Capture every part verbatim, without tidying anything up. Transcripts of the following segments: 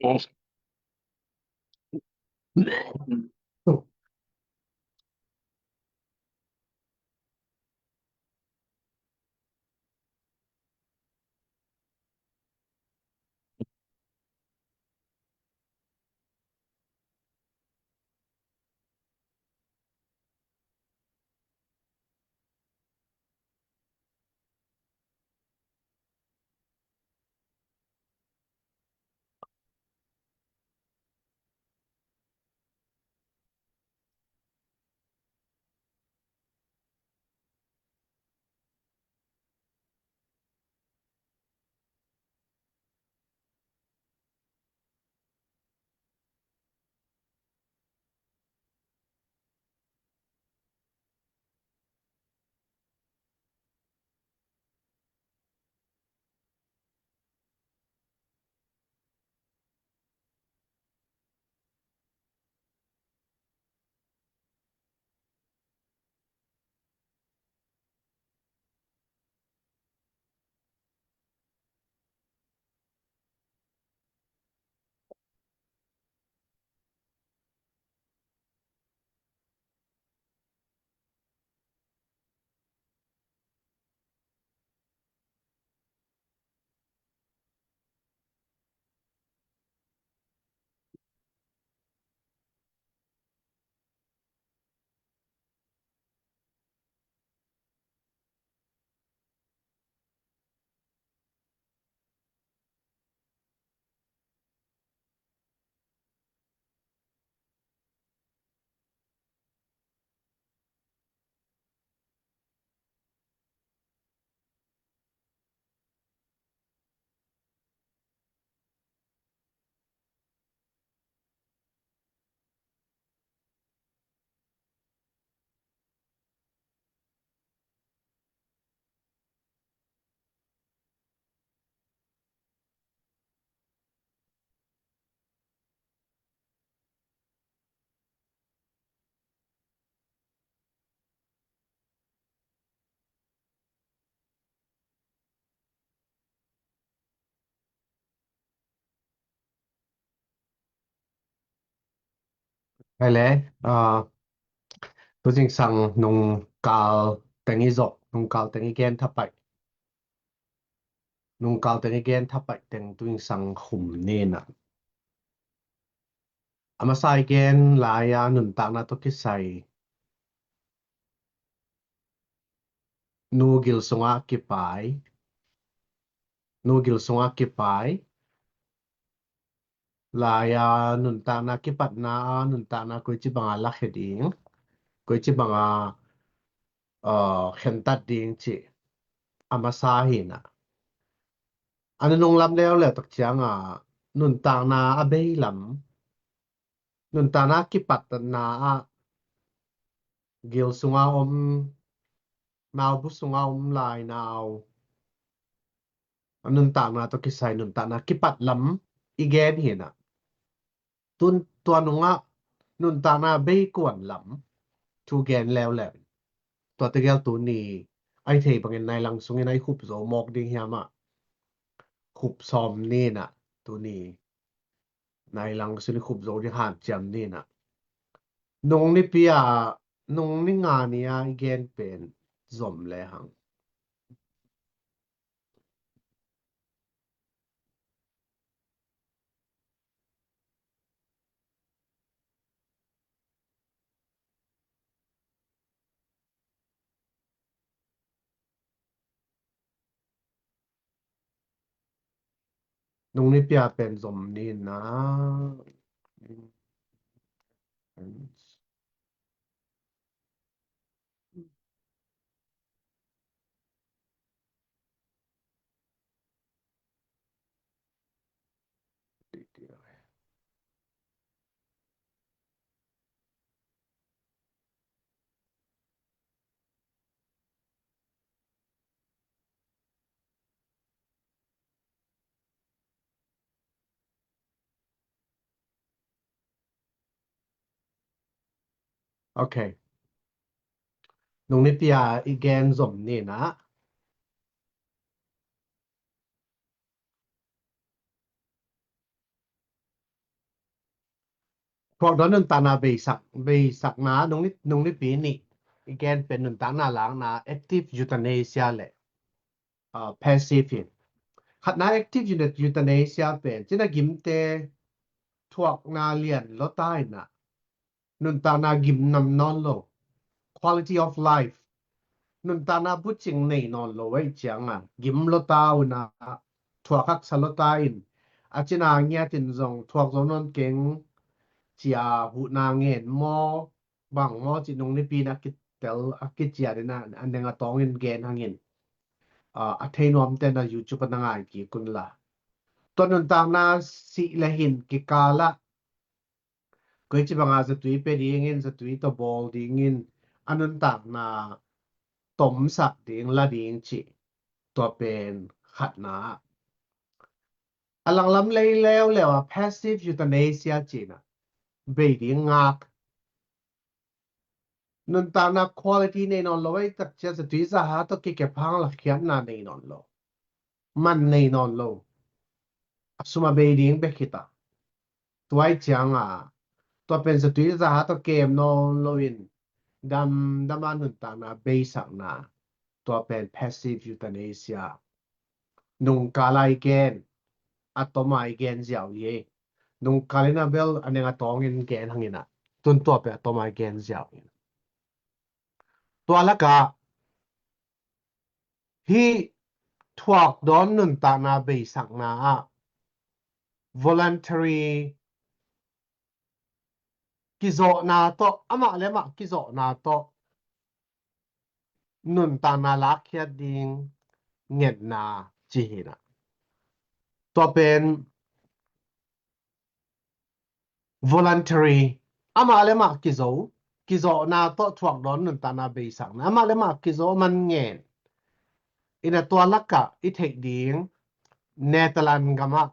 Hai le, ah, tu zingsang nung kal teng i zok, nung kal teng i gen thapai. Nung kal teng i gen thapai teng tu zingsang khum ni na. A masa i gen lai-a nuntakna tawh kisai. Nu gil sungah kipai. Nu gil sungah kipai. Lai-a nuntakna kipatna a nuntakna koici banga lakhia ding. Koici banga, uh, khentat ding cih. A masa hi na. A nunung lam leuleu tak cianga nuntakna a bei lam. Nuntakna kipatna ah gil sunga om, naubu sunga om lai nau. A nuntakna tawh kisai nuntakna kipat lam i gen hi na. Tun tua nungah nuntakna bei kuan lam thu gen leuleu. Tua tegel tuni ai thei bangin nai lang sungin ai khup zo mawk ding hiam ah. Khup sawm ni na tuni. Nai lang sungin khup zo ding hanciam ni na. Nung nipi a, nung ni nga ni a i gen pen zom le hang. Nung nipi a pen zom ni na. Ok. Nung nipi a i gen zom ni na. Thuak dawn nuntakna beisak, beisakna nung ni, nung nipi nih i gen pen nuntakna lakna active euthanasia le, ah, passive hi. Khatna active euth-, euthanasia pen cina gimte thuakna lian lawta inah nuntakna gim nam nawn lo, quality of life, nuntakna bucing nei nawn lo ahih cianga gim lawta unah thuak haksa lawta in a cina ngiatin zong thuak zo nawn keng cia huhna ngen maw bang maw ci nung nipi in a kitel a kician in a neng a tawngin gen hangin, ah, a thei nuamte na YouTube a na ngai kik unla. Tua nuntakna sih le hin kikalah koici banga zatui pe dingin zatui tawh bawl dingin a nuntakna tomsak ding la ding cih tua pen khatna. A langlam lei leuleu a passive euthanasia cina bei ding ngak. Nuntakna quality nei nawn lo ei tak cia zatui zaha tawh kikep hang lakhiatna nei nawn lo. Man nei nawn lo. A suma bei ding bek hita. Tuai cianga tua pen zatui zaha tawh kem nawn loin damdama nuntakna beisakna tua pen passive euthanasia. Nungkala i gen a toma i gen ziau hi. Nungkalina bel a neng a tawngin gen hangina tun tua pe a toma i gen ziau hi. Tua laka hi thuak dawn nuntakna beisakna ah voluntary kizawhna tawh amah le amah kizawhna tawh nuntakna lakkhiat ding ngetna ci hina. Tua pen voluntary amah le amah kizo, kizawhna tawh thuak dawn nuntakna beisakna amah le amah kizo man ngen. Ina tua lakah i theih ding Netherlands gamah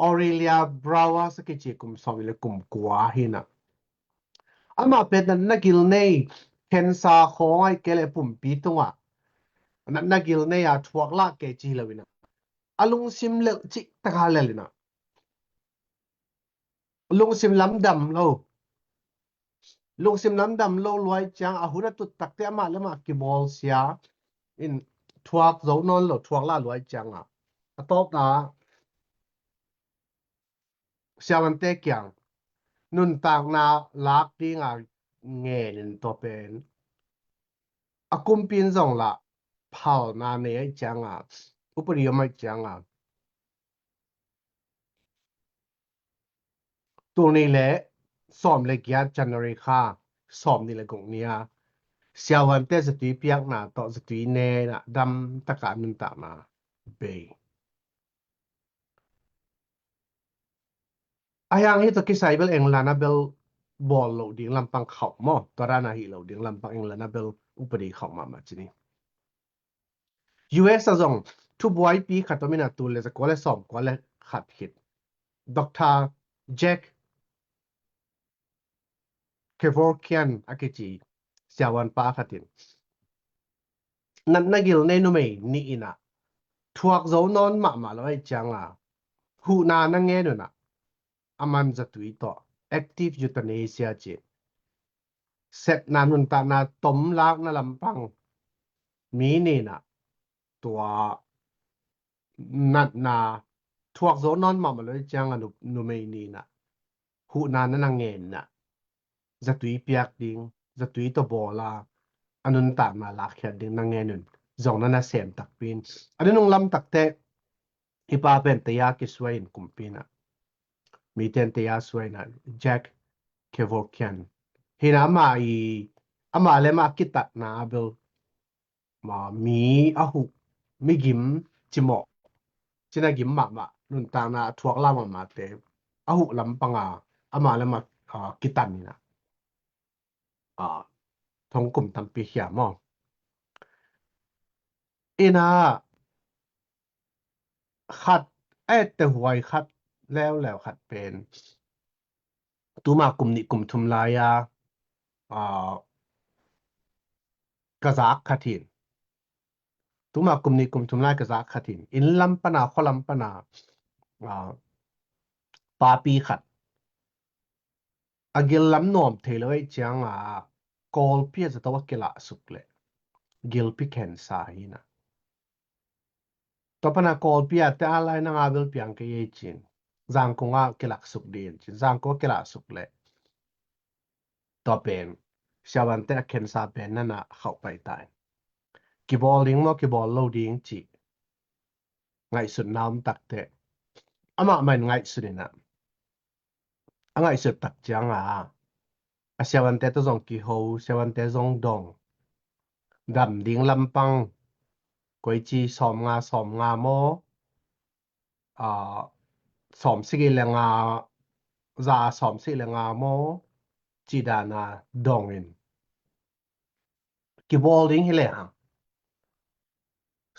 Aurelia Brouwers a kici kum sawm le kum kua hina. Amah pen natna gil nei, cancer khawng ai kei le pumpi tungah natna gil nei a thuak lah kei ci lo ina. A lungsim lel cih taka lel ina. Lungsim lamdam lo. Lungsim lamdam lo luai ciang a hun a tut takte amah le amah kibawlsia in thuak zo nawn lo thuak lah luai cianga a tawpna siamante kiang nuntakna lak dinga ngen in tua pen a kumpi in zong lah phalna nei ai cianga upadi om ai cianga Tul nih le sawm le giat January kha sawm nih le guk ni-a siavuante zatui piakna tawh zatui nena dam taka nuntakna bei. A hiang hi tawh kisai bel England a bel bawl loh ding lampang khauh maw, tua dana hih loh ding lampang England a bel upadi khauh mahmah ci ni. U S a zong thubuaipi khat om ina tul le zakua le sawm kua le khat khit Doctor Jack Kevorkian a kici siavuanpa khat in natna gil nei numei nih ina thuak zo nawn mahmah lo ai cianga huhna na ngen una a man zatui tawh active euthanasia ci. Sepna nuntakna tom lakna lampang mi nina tua natna thuak zo nawn mahmah lo ai cianga nu, numei nina huhna na na ngenna zatui piak ding zatui tawh bawla a nuntakna lakkhiat ding na ngen un zong na na sem takpi in a nunung lam takte hi pa pen taya kisuai in kumpina miten taya suaina Jack Kevorkian hina ama i ama le ama kitatna a bel ma mi a huh mi gim cimawh cina gim mahmah nuntakna a thuak la mahmahte a huh lampanga ama le ama kitanina a thongkum tampi hiam aw ina khat a ette huai khat leuleu khat pen tuma kum nih kum thum lai-a ka zak khat hin tuma kum nih kum thum lai ka zak khat hin inn lam pana khua lam pana papi khat a gil lam nuam thei lo ei cianga Kawlpi a zato a kilah suk leh gilpi cancer hi na. Tua pana Kawlpi a te a lai na nga bel piang kei ei cin. Zangkong a kilah suk din cin. Zangkong a kilah suk leh tua pen siavante a cancer pen nana khauh pai ta in. Kibawl ding maw kibawl lo ding ci ngaihsutna om takte amah mah in ngaihsut ina a ngaihsut tak cianga a siavante tawh zong kiho, siavante zong dong, dam ding lampang koici sawmnga sawmnga maw, a sawmsik i le nga, za sawmsik le nga maw, ci dana dongin kibawl ding hi lehang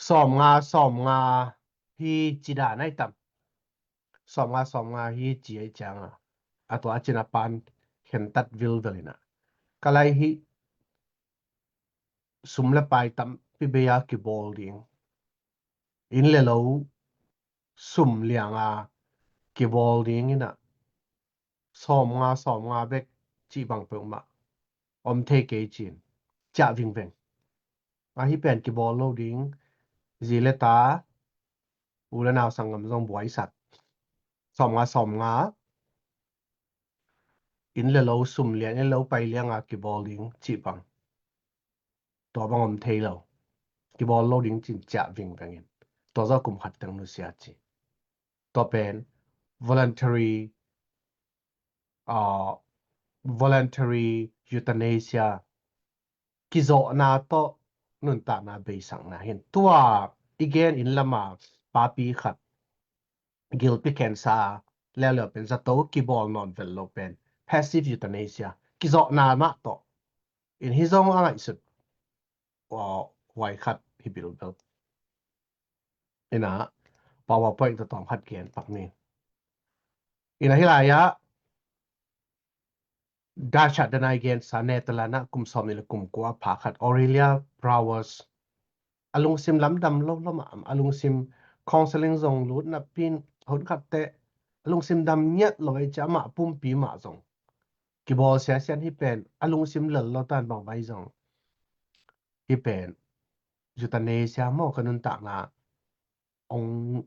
sawmnga sawmnga hi ci dan ai tam. Sawmnga sawmnga hi ci ai cianga a tua a cina pan khentat vilvel ina ka lai hi sum le pai tampi bei a kibawl ding, inn le lo sum lianga kibawl ding ina sawmnga sawmnga bek cih bang peuhmah om thei kei cin ciah vingveng. A hi pen kibawl lo ding, zi le ta, u le nau sanggam zong buaisak sawmnga sawmnga, inn le lo sum lian, inn le lo pai lianga kibawl ding cih bang tua bang om thei lo. Kibawl lo ding cin ciah vingvengin tua zawh kum khat teng nusia ci. Tua pen voluntary, uh, voluntary euthanasia kizawhna tawh nuntakna beisakna hin tua i gen in lama papi khat gilpi cancer leuleu pen zato kibawl nawn vel lo pen passive euthanasia kizawhna mah tawh in hi zong a ngaihsut huai khat hi bilbel. Ina PowerPoint tawh tawm khat gen pak ni. Ina hi lai-ah Dasha danai gensa Netherlands ah kum sawm nih le kum kua pha khat Aurelia Brouwers a lungsim lamdam lo lo mah a lungsim counseling zong lut napi in hun khatte a lungsim dam ngiat lo ei cia amah pumpi mah zong kibawl siasian hi pen a lungsim lel lo tan bang vai zong hi pen euthanasia maw ka nuntakna ong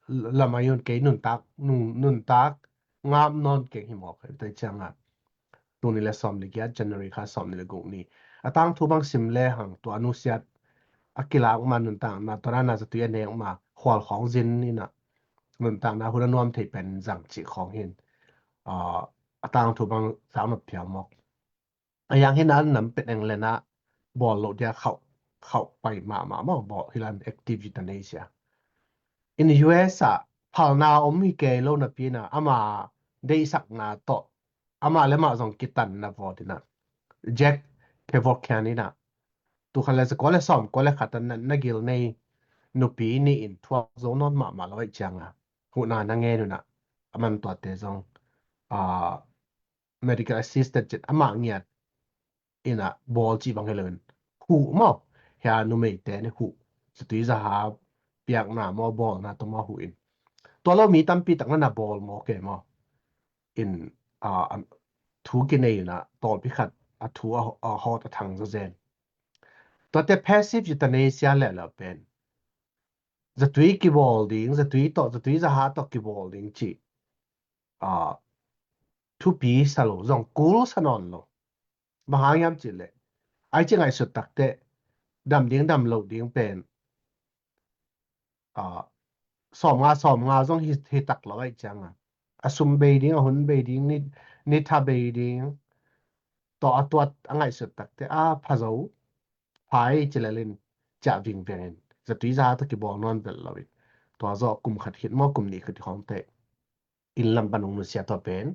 lamai un kei nuntak nuntak ngam nawn keng hi maw ka tai cianga tuni le sawm le giat January kha sawm ni le guk ni a tangthu bang sim le hang tua nusiat a kilak ma nuntakna tua na zatui a nek ma khual khawng zin ina nuntakna hun a nuam thei pen zang cih khawng hin a tangthu bang zang nop phial mawk. A yang hina an nam pen England ah bawl loh dia khauh khauh pai mahmah maw bawl hilan active euthanasia. In U S ah phalna om hi kei lo napi ina ama deihsakna tawh ama le mah zong kitanna vawt ina Jack Kevorkian ina tukhan le zakua le sawm kua le khat na gil nei nupi nih in thuak zo nawn mahmah lo aih cianga huhna na ngen una a man tuate zong a medical assistant cin amah ngiat ina bawl cih bang hi loin huh maw hia numeite ni huh zatui zaha piakna maw bawlna tawh maw huh in tua lo mi tampi tak nana bawl maw ke maw in thu kinei ina tawlpi khat a thu a hawt a thang zazen. Tuate passive euthanasia leuleu pen zatui kibawl ding zatui tawh zatui zaha tawh kibawl ding cih thupi sa lo zong kul sa nawn lo. Bang hang hiam cih leh ai ci ngaihsut takte dam ding dam lo ding pen sawmnga sawmnga zong hi tak lo aih cianga a sum bei ding a hun bei ding ni tha bei ding tawh a tuat a ngaihsut takte a pha zo phai ci lelin ciah vingvengin zatui zaha tawh kibawl nawn vel loin tua zawh kum khat khit maw kum nih khit khawngte in lam pan ung nusia tua pen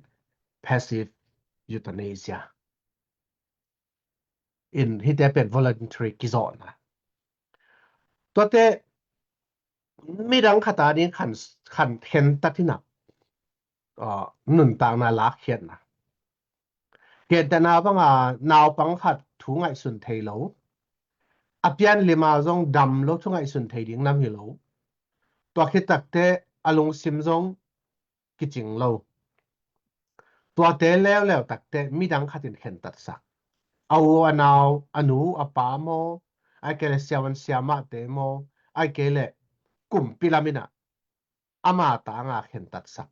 passive euthanasia in hite pen voluntary kizawhna. Tuate midang khata ding khan khen tatina nuntakna lakkhiatna. Gentehna banga naupang khat thu ngaihsun thei lo a pian lima zong dam lo thu ngaihsun thei ding nam hi lo. Tua khitakte a lungsim zong kicing lo. Tuate leuleu takte midang khatin khentatsak. A u a nau, a nu a pa maw, ai kei le siavuan siamahte maw, ai kei le kumpi lamin ah ama tanga khentatsak.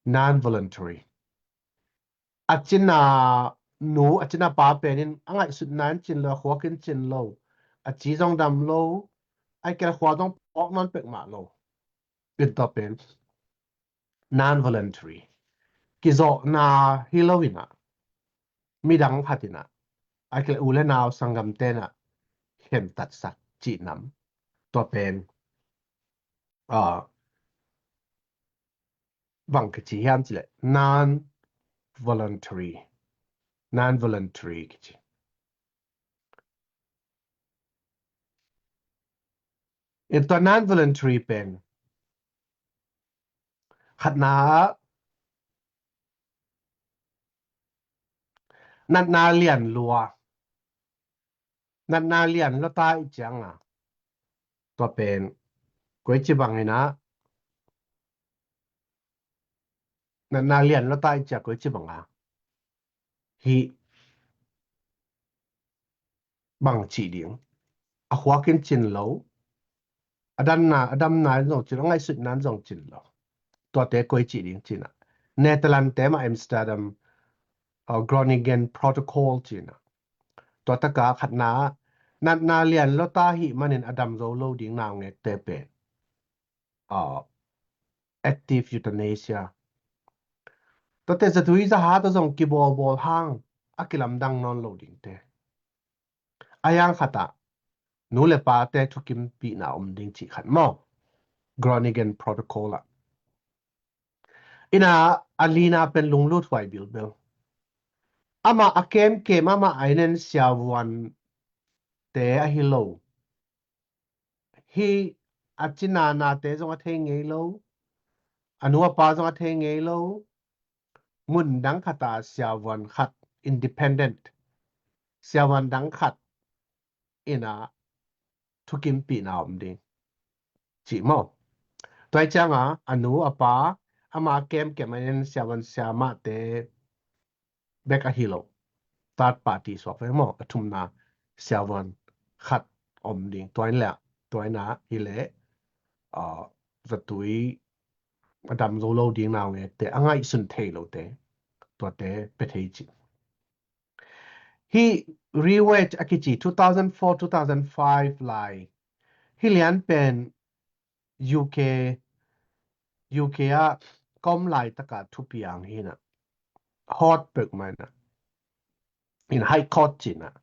Non-voluntary. A cina nu, a cina pa penin a ngaihsutna in cin lo, a khuak in cin lo, a ci zong dam lo, ai kei le khua zong phawk nawn pek mah lo. In tua pen non-voluntary. Kizawhna hi lo in ah midang khatin ah, ai kei le u le nau sanggamte in ah khentatsak cih nam. Tua pen ah, bang kici hiam cih leh non-voluntary. Non-voluntary kici. In tua non-voluntary pen khatna ah natna lian lua, natna lian lua ta i cianga, tua pen koici bangin ah, natna lian lua ta i cia koici banga hih bang cih ding. A khuak in cin lo, a damna, a damna in zong cin lo, a ngaihsutna in zong cin lo. Tuate koici ding cin ah, Netherlands te mah Amsterdam, uh, Groningen Protocol cin ah. Tua taka khatna ah natna lian lua ta hih manin a dam zo lo ding naungekte pen, uh, active euthanasia. Tuate zatui zaha tawh zong kibawlbawl hang a kilamdang nawn lo dingte. A yang khat ah nu le pate thukimpihna om ding cih khat maw, Groningen Protocol ah. In ah a lina pen lunglut huai bilbel. Amah a kemkem, amah a inn en siavuante ahi lo, hih a cina nate zong a thei ngei lo, a nu a pa zong a thei ngei lo, mun dang khata siavuan khat, independent siavuan dang khat in ah thukimpihna om ding cih maw. Tua i cianga a nu a pa, ama kemkem a inn en siavuan siamahte bek ahi lo, third party suak ve maw, a thumna siavuan khat om ding. Tua in leh, tua in ah hi leh, ah, zatui a dam zo lo ding naungekte, a ngaihsun thei lote, tuate pia thei cih. Hih Roe Wade a kici two thousand four, two thousand five lai, hih lian pen U K, U K ah ka om laitaka thupiang hi in ah, hot pek mah in ah, in High Court cih in ah,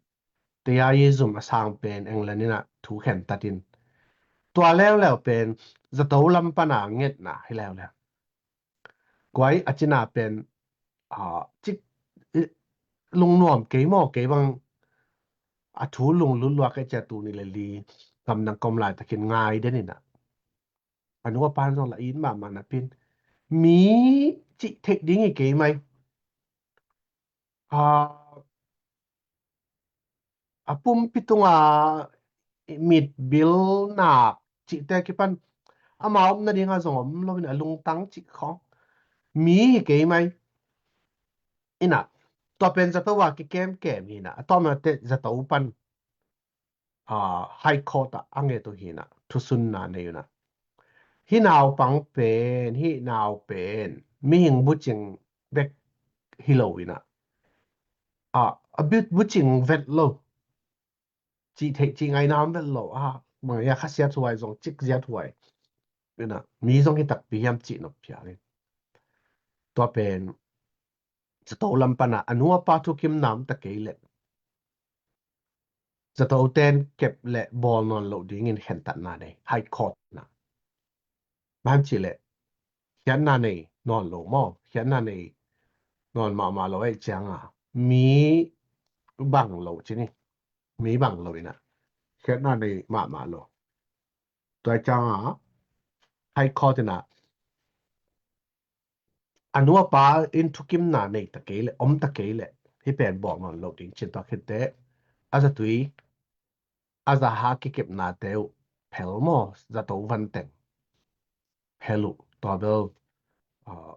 tua i zum a sang pen England in ah thu khentat in, tua leuleu pen zato lam pana ngetna hi leuleu. Kuai a cina pen, ah, cik, eh, lungnuam kei maw, kei bang a thu lunglut lua kei cia, tuni le li gamdang ka om laitakin ngai den in ah, a nu a pa in zong la it mahmah napi in, mi cih theih ding hi kei mai. Ah, a pumpi tunga mitbil nak cihte kipan ama omna dinga zong om lo in ah, a lungtang cih khawng mi hi kei mai. In ah tua pen zato a kikemkem hi in ah, a tawpna teh zato pan, ah, High Court ah a nget uh hi in ah, thusunna nei uh in ah, hih naupang pen, hih nau pen mihing bucing bek hi lo in ah, ah, a bu-, bucing vet lo, cih theih, cih ngaina om vet lo, ah, bang hia, khasiathuai zong cik ziathuai in ah, mi zong hi takpi hiam cih nop phial in, tua pen zato lam pana a nu a pa thukimna om ta kei leh, zato ten kep le bawl nawn loh dingin khentatna nei, High Court na. Bang hang cih leh, khiatna nei nawn lo maw, khiatna nei nawn mahmah lo ahih cianga, mi bang lo ci ni, mi bang lo in ah, khiatna nei mahmah lo. Tua ahih cianga High Court in ah, a nu a pa in thukimna nei ta kei leh, om ta kei leh, hih pen bawl nawn lo ding cin, tua khit teh a zatui, a zaha kikepnate uh phel maw, zato van teng phel uh, tua bel, ah,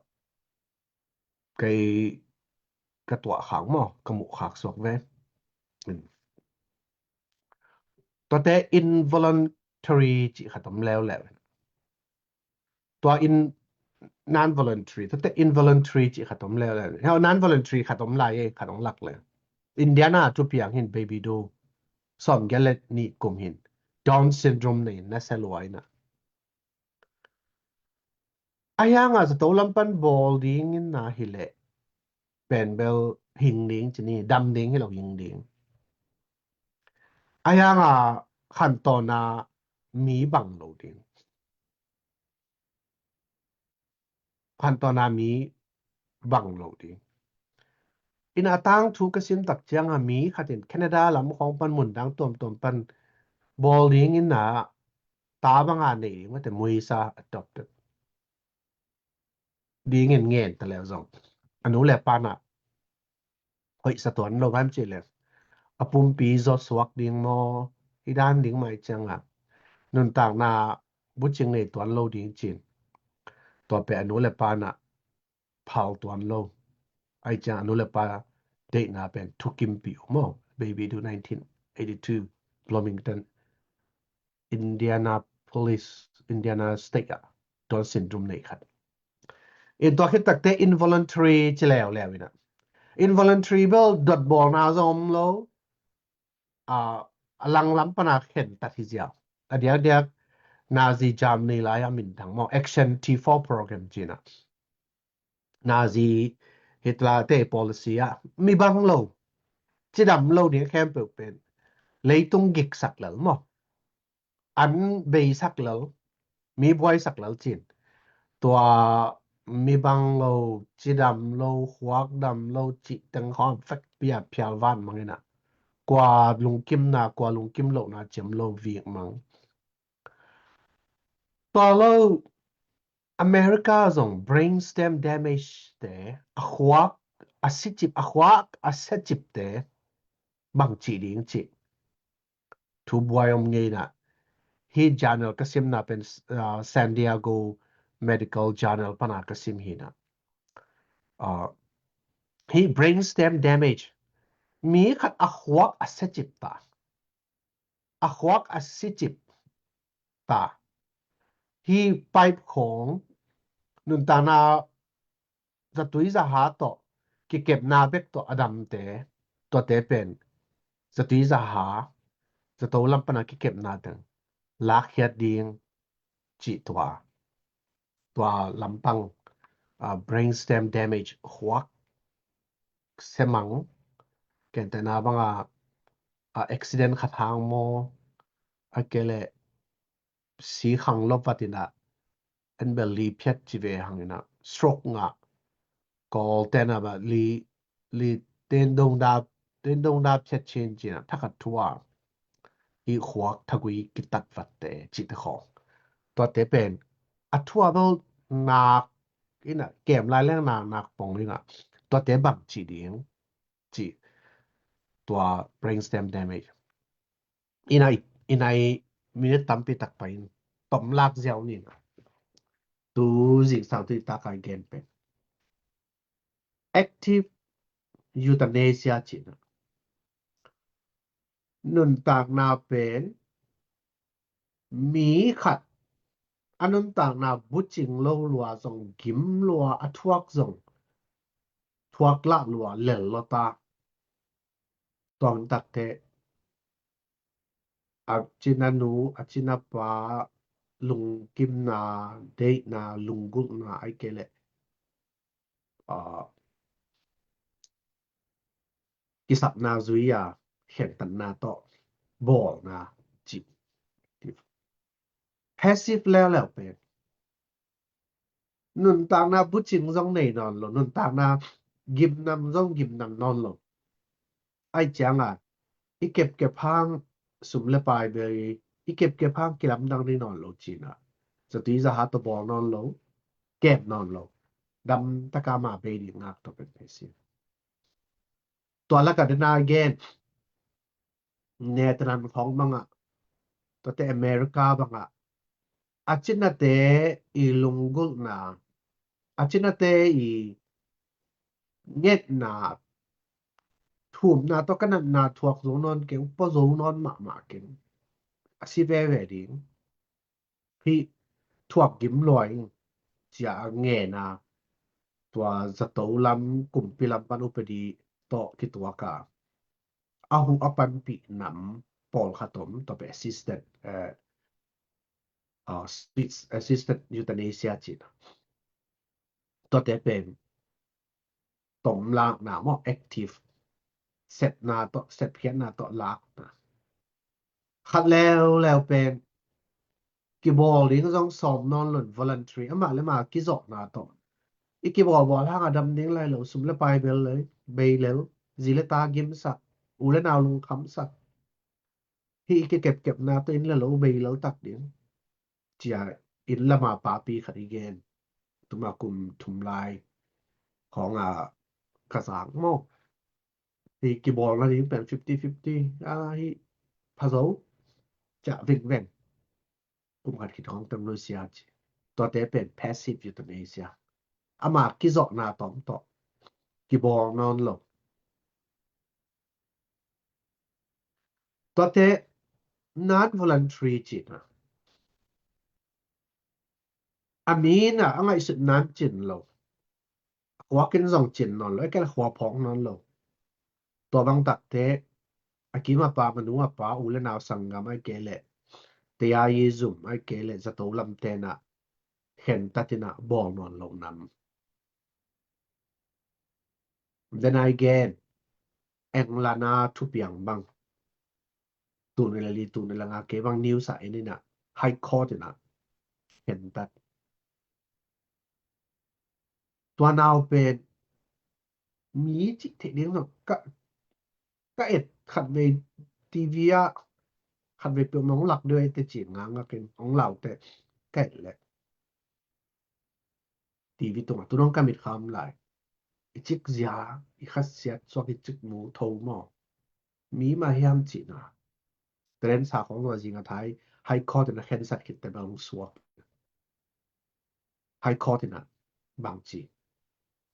kei ka tuah khak maw, ka muh khak suak ve. Tuate involuntary cih khat om leuleu. Tua in non-voluntary, tuate involuntary cih khat om leuleu. Heo non-voluntary khat om lai e, khat om lak le. Indiana thupiang hin baby do. Sawm giat le nih kum hin. Down syndrome nei na selua ina. A hianga zato lam pan bawl ding in na hileh pen bel hing ding ci ni, dam ding hi lo, hing ding. A hianga khantawna mi bang lo ding. Khantawna mi bang lo ding. Ina tangthu ka sim tak cianga mi khatin Canada lam khawng pan mun dang tuamtuam pan bawl ding ina ta banga nei ding mate muisa adopted. Dingin ngen ta leu zong a nu le pana hoih sa tuan lo van ci le a pumpi zawh suak ding maw, i dan ding mai cianga nuntakna bucing nei tuan lo ding cin. Tua pe a nu le pana phal tuan lo. Ai ciang a nu le pa deihna pen thukimpih uh maw. Baby do nineteen eighty-two, Bloomington, Indianapolis, Indiana State ah Down syndrome nei khat. In tua khit takte involuntary ci leuleu ina. Involuntary bel dotbawlna zong om lo. A langlam pana khen tat hi ziau. A diakdiak Nazi Germany lai a minthang maw, Action T four program cina. Nazi Hitler te policy ah mi bang lo, cidam lo ding khempeuh pen leitung giksak lel maw, an beisak lel, mi buaisak lel cin. Tua mi bang lo, cidam lo, khuak dam lo cih teng khawng fek pia phial van mang ina. Kua lungkimna, kua lungkim lohna ciam lo vik mang. Tua lo America zong brainstem damage te, a khuak a sicip, a khuak a sacip te bang cih ding cih thu buai om ngeina. Hi journal ka simna pen uh, San Diego Medical Journal pana ka sim hina. Uh, hi brainstem damage, mi khat a khuak a sacip ta, a khuak a sicip ta. Hi pipe khawng nuntakna zatui zaha tawh kikepna bek tawh a damte, tuate pen zatui zaha, zato lam pana kikepna teng lakkhiat ding cih tua, tua lampang uh, brainstem damage, khuak semang, kentena banga uh, accident khat hang maw, a kele si khang lop vatina en bel li phiat ci ve hangina, stroke ngah, kawl tena ba li, li tendong da, tendong da phiat chin cina thakhat thua hi khuak thagui kitat vatte cite khawng. Tuate pen a thua bel nak ina, kem lai leng nak nak pong ina, tuate bang ci ding ci, tua brainstem damage. Ina i, ina i minute tampi tak pain tom lak ziau nina. Tu zingsang tu i takai gen pen active euthanasia cina. Nuntakna pen mi khat a nuntakna bucing lo lua zong, gim lua, a thuak zong thuak lah lua lel lo ta. Tuang takte a cina nu, a cina pa lungkimna, deihna, lunggulhna ai kei leh uh, kisapna zui a khentatna tawh bawlna cih. Passive leuleu pen nuntakna bucing zong nei nawn lo, nuntakna gimnam zong gimnam nawn lo. Ai cianga i kepkep hang sum le pai bei, i kepkep hang kilamdang ding nawn lo cina. Zatui zaha tawh bawl nawn lo, kep nawn lo. Dam taka ma bei ding ngak tawh pen passive. Tua laka dena gen Netherlands khawng bangah, tuate America bangah a cinate i lunggulhna, a cinate i ngetna, thumna tawh ka natna thuak zo nawn keng, pua zo nawn mahmah keng. A si veve ding. Hih thuak gim lua ing, ci-a a ngen a, tua zato lam, kumpi lam pan upadi tawh kituak a, a huh a panpih nam pawlkhat om, tua pen assisted, eh, ah, assist-, assisted euthanasia cihna. Tuate pen tom lakna maw, active, sepna tawh, sepkhiatna tawh lakna. Khat leuleu pen kibawl ding zong sawm nawn lo in, voluntary, amah le amah kizawhna tawh. I kibawlbawl hang a dam ding lai lo, sum le pai bel lel, bei lel, zi le ta gimsak, u le nau lungkhamsak. Hih i kikepkepna tawh inn le lo bei lel tak ding, ci-a inn lama papi khat i gen. Tuma kum thum lai khawng a ka zak maw. Hih kibawlna ding pen fifty fifty, a, hih pha zo, ci-a vengveng. Kum khat khit khawng teng nusia ci. Tuate pen passive euthanasia. Ama kizawhna tawm tawh kibawl nawn lo. Tuate non-voluntary cihna. A mi in a, a ngaihsutna in cin lo. A khuak in zong cin nawn lo, a kei le khua phawk nawn lo. Tua bang takte, a kim a pam, a nu a pa, u le nau, sanggam, ahih kei leh theisei zum, ahih kei leh zato lamte in a, khentat in a bawl nawn lo nam. Then again, England a thupiang bang, tul nih le li, tul nih le nga, kei bang news ah en in a, High Court in a khentat. Tua nau pen mi cih theih ding zong ka, ka et, khatvei TV ah, khatvei peuh mah hong lak deuh ei teh ci ngakngak in, hong lau teh ka et leh TV tungah tu dong ka mit kham lai. I cik zia, i khasiat suak, i cik mu tho maw? Mi mah hiam cihna. Tren sa khawng zong a zing a thai, High Court in a khensat khit teh bang suak. High Court in a bang ci.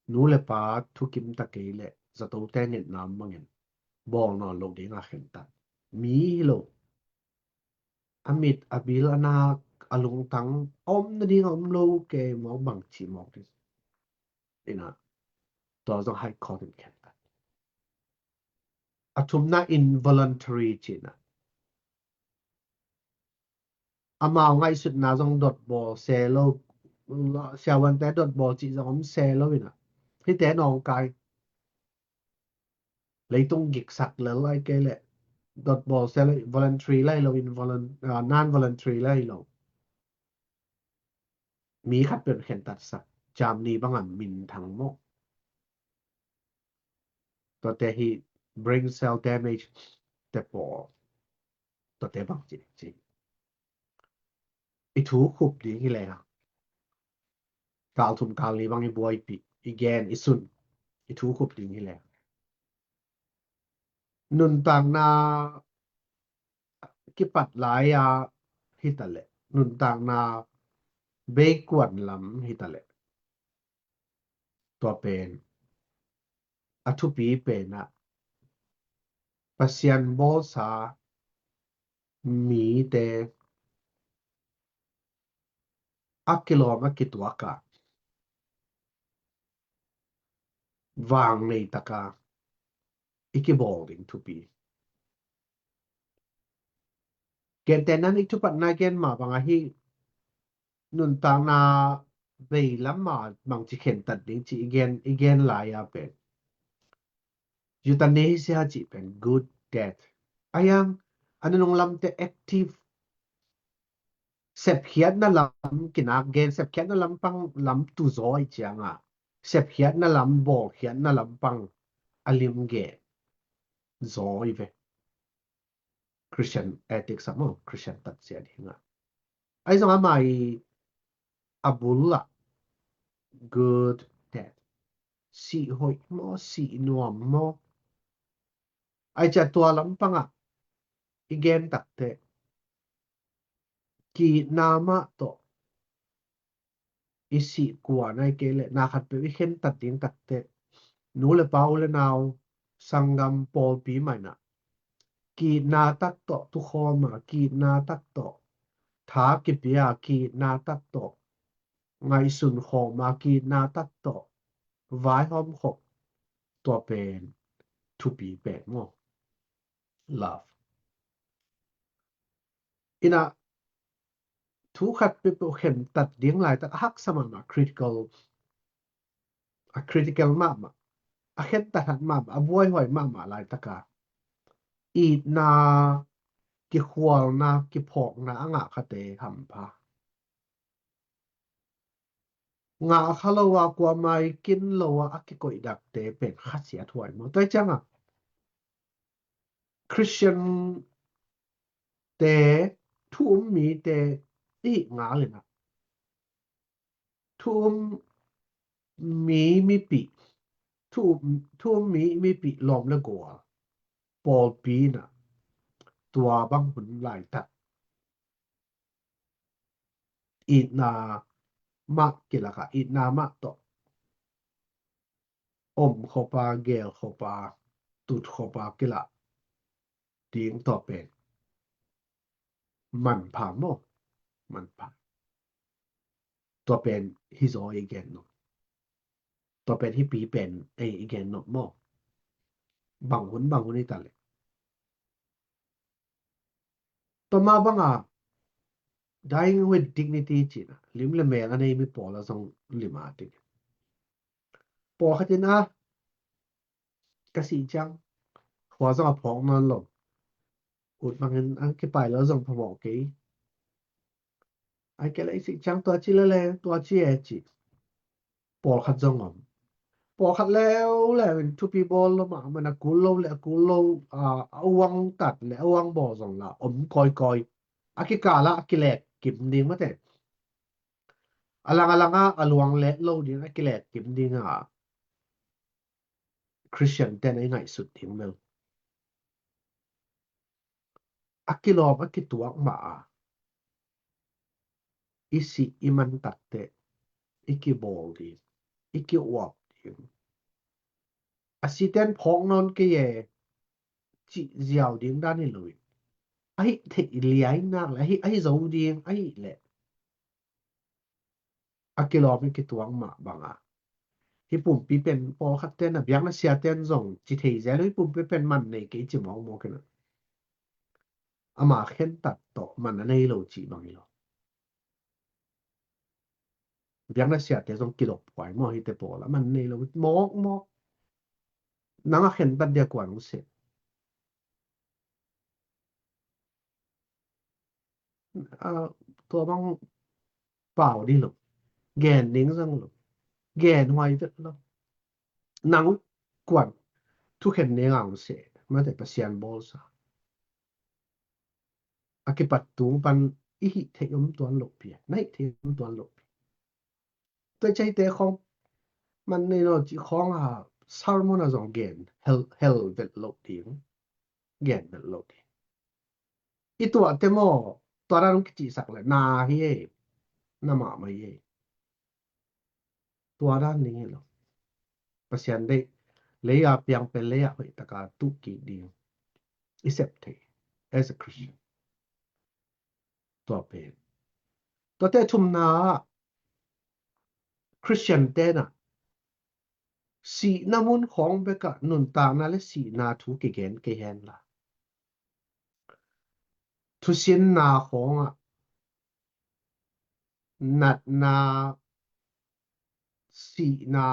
Nu le pa thukim ta kei leh, zatote ngetna om bangin bawl nawn lo ding a khentat. Mi hi lo. A mit, a bil, a nak, a lungtang, a omna ding a om lo kei mawk, bang ci mawk ding. In a, tua zong High Court in khentat. A thumna involuntary cihna. Amau ngaihsutna zong dotbawl se lo, siavuante dotbawl cih zong om se lo in a. Hihte nawngkai. Leitung giksak lel lai kei leh, dotbawl se lo, voluntary lai lo, involun-, ah, non-voluntary lai lo. Mi khat peuh khentatsak, Germany bang a minthang maw. Tuate hi brain cell damage te pawl. Tuate bang ci, ci. I thu khup ding hi leh, kal thum kal li bang i buaipih, i gen, i sun, i thu khup ding hi leh. Nuntakna kipat lai-a hi ta leh, nuntakna beikuan lam hi ta leh, tua pen a thupi pen ah, Pasian bawlsa mite a kilawm a kituak a vang nei taka i kibawl ding thupi. Gentehna in i thupatna gen mah bang ahi, nuntakna veilam a bangci khentat ding ci i gen, i gen lai-a pen euthanasia cih pen good death. A hiang, a nunung lamte active, sepkhiatna lam kinak gen, sepkhiatna lampang lam tu zaw i cianga, sepkhiatna lam, bawlkhiatna lampang a lim gen zaw i ve. Christian ethics ah maw, Christian tatsiat hi nga. Ahi zong ama i a bul ah good death. Sih hoih maw, sih nuam maw. Ahi ciah tua lampang ah i gen takteh, ki-itna mah tawh i sih kuan ahih kei leh na khatpeuh i khentat ding takteh, nu le pa, u le nau, sanggam, pawlpi mah in ah, ki-itna tak tawh tukhawm a, ki-itna tak tawh tha kipia, ki-itna tak tawh ngaihsun khawm a, ki-itna tak tawh vaihawm khawm, tua pen thupi pen maw? Love. In ah, thu khat peuhpeuh khentat ding laitak a haksa mahmah, critical, a critical mahmah, a khentat hat mahmah, a buaihuai mahmah laitak a itna, kikhualna, kiphawkna a ngah khate hampha. Ngah kha lo a, kuamah i kin lo a, a kikoih dakte pen khasiat huai maw? Tua hi ciangah Christian te, thu um mite i hih ngal in ah, thu um mi, mipih, thu um, thu um mi, mipih, lawm le gual, pawlpi in ah, tua bang hun laitak itna mah kilak a, itna mah tawh om khop a, geel khop a, tut khop a kilak ding, tua pen manpha maw? Manpha. Tua pen hi zaw i gen nop. Tua pen hipi pen ei i gen nop maw? Bang hun, bang hun hi ta leh. Tua mah bang a, dying with dignity cih in ah, lim le mel a nei mi pawl a zong lim a ding. Pawlkhat in ah, ka sih ciang khua zong a phawk nawn lo, ut bangin a kipai lo zong phamawh kei. Ai kei leh i sih ciang tua ci lele, tua ci e ci. Pawlkhat zong om. Pawlkhat leuleu in thupi bawl lo mahmah in a kul lo le a kul lo, a, a uang tat le a uang bawl zong la om kawikawi. A kikal ah a kilek kim ding mate. A lang a lang ah a luang let lo ding a kilek kim ding a, Christian ten a i ngaihsut ding bel a kilawm a kituak mah a, i sih i man takteh i kibawl ding, i ki-uap ding. A siten phawk nawn kei e cih ziau ding dan hi lo in, ahi theih liai nak le ahi, ahi zo ding ahih leh a kilawm i kituak mah bang a, hih pumpi pen pawlkhat ten a, biakna sia ten zong ci thei zel lo, hih pumpi pen man nei kei ci mawkmawk in a, ama khentat tawh man a nei lo cih bang hi lo. Biakna siate zong kidop huai maw, hihte pawl a man nei lo mawkmawk. Nang a khentat dia kua nong seh? A, tua bang pau ding lo, gen ding zang lo, gen huai vet lo. Nang kuan thukhen ding a hong seh, mate Pasian bawlsa. A kipat tung pan i hih theih om tuan lohpi, na hih theih om tuan lohpi. Tua ciangte khawng man nei lo cih khawng a sermon a zong gen hel, hel vet lo ding, gen vet lo ding. I tuahte maw, tua dan hong kicihsak le na hi ei, na mahmah hi ei. Tua dan ding hi lo. Pasian deih, lei a piang pen lei ah hoih taka tuh kik ding i sep thei as a Christian. Tua pen, tuate thumna ah Christian ten a sihna mun khawng bekah nuntakna le sihna thu kigen kei hen la, thusinna khawngah natna, sihna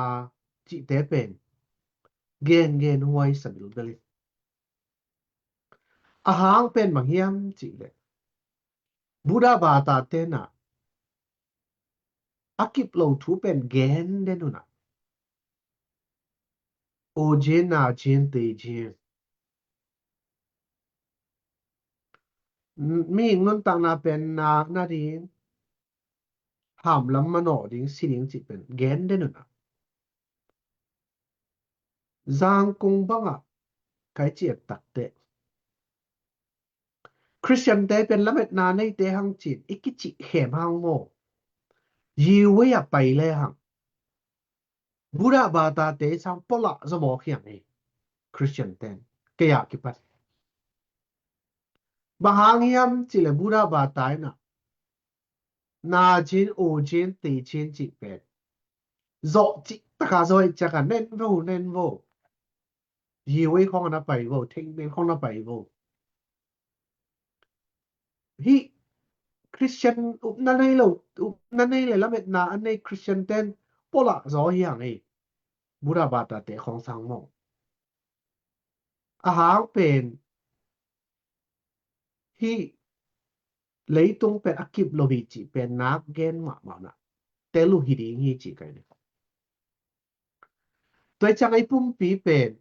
cihte pen gen, gen huai sa bilbel in. A hang pen bang hiam cih leh Buddha bata ten a a kip lo thu pen gen den un a, o jin na jin te jin. Mihing nuntakna pen nak nading, hamlam manawh ding, si ding cih pen gen den un a. Zangkong bangah kai ciat takteh Christian te pen lametna neite hang cin i kicih khem hang maw? Yiwei a pai le hang Buddha bata te sang pawlah zaw mawk hiang ei. Christian ten kei a kipat. Bang hang hiam cih leh Buddha bata in ah na cin, u cin, ti cin cih pen zawh cih taka zawh ih ciak a nen vo, nen vo. Yiwei khong a na pai vo, thengmen khong na pai vo. Hih Christian upna nei lo, upna nei le lametna a nei Christian ten pawlah zaw hiang ei. Buddha bata te khong sang maw. A hang pen hih leitung pen a kip lo hi cih pen nak gen mahmah na. Tel uh hi ding hi cih kai ni. Tua ciang ei pumpi pen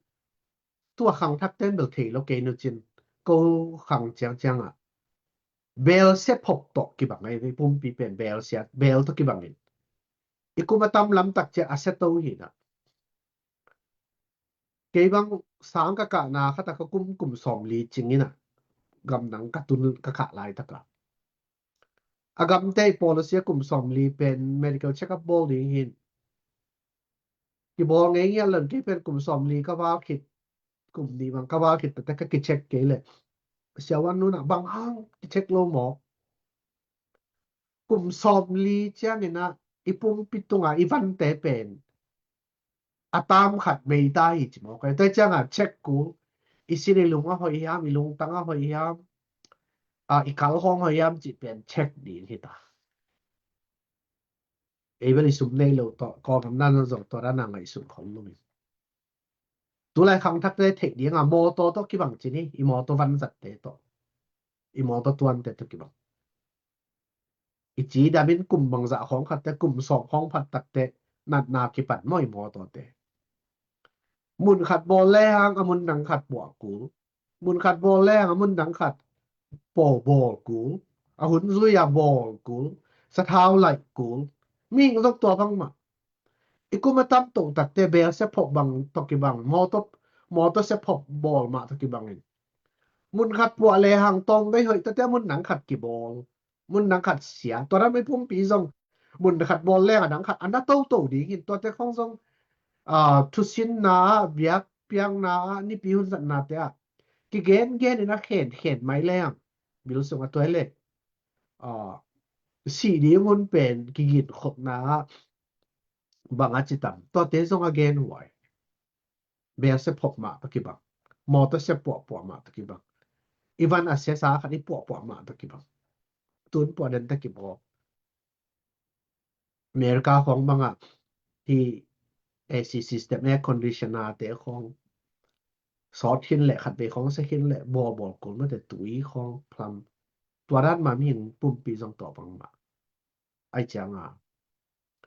tua khangthak ten bel thei lo kei nu cin ko khang ciang ciang ah bel sia phop tawh kibang ei pumpi pen bel sia bel tawh kibang in i kum a tam lam tak ciang a sia to hi na. Kei bang sang ka kahna khat a ka kum kum sawmli cing in ah gamdang ka tun ka kah laitak a a gamte i policy a kum sawmli pen medical check up bawl ding hin kibawl ngei ngiat lon kei pen kum sawmli ka val khit kum nih bang ka val khit tete ka kicheck kei le siavuan nunah bang hang kicheck lo maw? Kum sawmli ciangin ah i pumpi tunga i vante pen a tam khat bei ta hi ci maw? Kai tua cianga check kul i sin i lung a hoih hiam, i lungtang a hoih hiam, a i kal hong hoih hiam cih pen check ding hi ta. Ei bel i sum nei lo tawh kawngam nan zong tua dana ngaihsun khol lo hi. Tulai khangthak te theih dinga mawtaw tawh kibang cin hi, i mawtaw vanzatte tawh, i mawtaw tuante tawh kibang. I ci damin kum bangzah khawng khatte kum sawm khawng phat takte natna kipat maw i mawtawte. Mun khat bawl lehang a mun dang khat puah kul. Mun khat bawl lehang a mun dang khat paw bawl kul. A hun zui a bawl kul. Sathau laih kul. Mihing zong tua bangmah. I kum a tam tong takte bel sia phop bang tawh kibang. Mawtaw, mawtaw sia phop bawl mah tawh kibangin. Mun khat puah lehang tawng dai hoih tate a mun dang khat kibawl. Mun dang khat sia. Tua dang i pumpi zong mun khat bawl leng a dang khat a na toto ding hin tuate khong zong ah, thusinna ah biakpiakna ah nipi hun zatnate ah kigen gen in a khen khen mai leng bil sung a tuai le ah, si ding hun pen kigin khopna ah bang a citam tuate zong a gen huai. Bel sia phop mah tawh kibang. Mawtaw sia puahpuah mah tawh kibang. I van a sia sa khat i puahpuah mah tawh kibang. Tun puah den tawh kibang. America khawng bangah hi A C system, air conditioner te khawng sawt khin leh khat vei khawng sia khin leh bawlbawl kul mate tui khawng plum. Tua dan mah mihing pumpi zong tawh bangmah. Ai cianga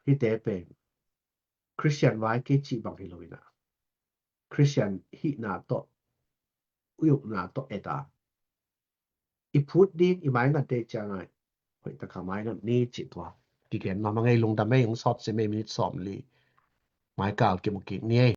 hite pen Christian vai kei cih bang hi lo ina. Christian hihna tawh uyukna tawh eta i phut ding i maingat dei ciangai hoih taka maingat ni cih tua. Kigen mama ngei lungdam ei hong sawt si mei minit sawm li. Maikal kimu kik ni ei.